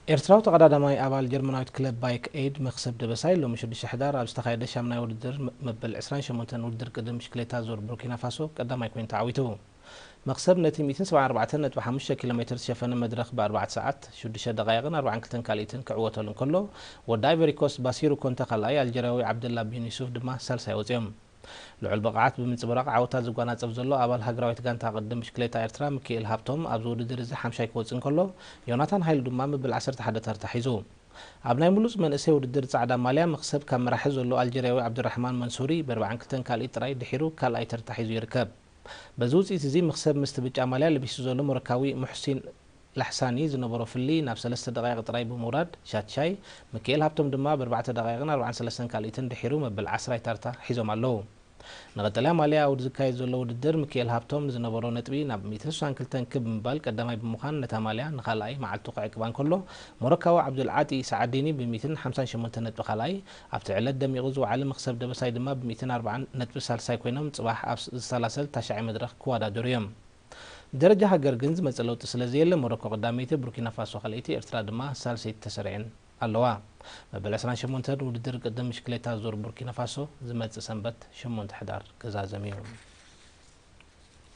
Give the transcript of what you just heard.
ኤርትራዊ ተቐዳዳማይ ኣባል ጀርመናዊት ክለብ ባይክ ኤድ መኽሰብ ደበሳይ ሎሚ ሽዱሽተ ሕዳር ኣብ ዝተኻየደ ሻምናይ ውድድር መበል ዕስራን ሸሞንተን ውድድር ቅድድም ብሽክሌታ ዙር ቡርኪና ፋሶ ቀዳማይ ኮይኑ ተዓዊቱ። መኽሰብ ነቲ ሚእትን ሰብዓን ኣርባዕተን ነጥቢ ሓሙሽተ ኪሎ ሜትር ዝሸፈነ መድረኽ ብኣርባዕተ ሰዓት፣ ሽዱሽተ ደቓይቕን ኣርባዓን ክልተን ካልኢትን ክዕወተሉ እንከሎ፣ ወዲ ኣይቨሪኮስት ባሲሩ ኮንተ ካልኣይ፣ ኣልጀርያዊ ዓብደላ ቢን ዩሱፍ ድማ ሳልሳይ ወጺኦም። ልዑል ብቕዓት ብምንጽብራቕ ዓወታት ዝጓናጸፍ ዘሎ ኣባል ሃገራዊት ጋንታ ቅድድም ብሽክሌታ ኤርትራ ሚኪኤል ሃብቶም ኣብዚ ውድድር እዚ ሓምሻይ ክወጽእ እንከሎ፣ ዮናታን ሃይሉ ድማ መበል ዓሰርተ ሓደ ተርታ ሒዙ። ኣብ ናይ ምሉጽ መንእሰይ ውድድር ጻዕዳ ማልያ መኽሰብ ካብ መራሒ ዘሎ ኣልጀርያዊ ዓብዱራሕማን መንሱሪ ብኣርባዓን ክልተን ካልኢት ጥራይ ድሒሩ ካልኣይ ተርታ ሒዙ ይርከብ። በዚ ውጽኢት እዚ መኽሰብ ምስቲ ብጫ ማልያ ለቢሱ ዘሎ ሞሮካዊ ሙሕሲን ላሕሳኒ ዝነበሮ ፍሊ ናብ ሰለስተ ደቓይቕ ጥራይ ብምውራድ ሻትሻይ፣ ሚኪኤል ሃብቶም ድማ ብኣርባዕተ ደቓይቕን ኣርባዓን ሰለስተን ካልኢትን ድሒሩ መበል ዓስራይ ታርታ ሒዞም ኣለዉ። ንቐጠልያ ማልያ ኣውድ ዝካየድ ዘሎ ውድድር ሚኪኤል ሃብቶም ንዝነበሮ ነጥቢ ናብ ሚእትን ስሳን ክልተን ክብ ብምባል ቀዳማይ ብምዃን ነታ ማልያ ንኻልኣይ መዓልቱ ክዕቅባ እንከሎ፣ ሞሮካዊ ዓብዱል ዓጢ ሰዓዲኒ ብሚእትን ሓምሳን ሸሞንተን ነጥቢ ካልኣይ፣ ኣብቲ ዕለት ደሚቑ ዝወዓለ መኽሰብ ደበሳይ ድማ ብሚእትን ኣርባዓን ነጥቢ ሳልሳይ ኮይኖም ጽባሕ ኣብ ዝሰላሰል ታሽዓይ መድረኽ ክወዳደሩ እዮም። ብደረጃ ሃገር ግን ዝመጸ ለውጢ ስለ ዘየለ ሞሮኮ ቀዳመይቲ፣ ቡርኪና ፋሶ ካልኣይቲ፣ ኤርትራ ድማ ሳልሰይቲ ተሰሪዐን ኣለዋ። መበል ዕስራን ሸሞንተን ውድድር ቅድድም ብሽክሌታ ዙር ቡርኪና ፋሶ ዝመጽእ ሰንበት ሸሞንተ ሕዳር ክዛዘም እዩ።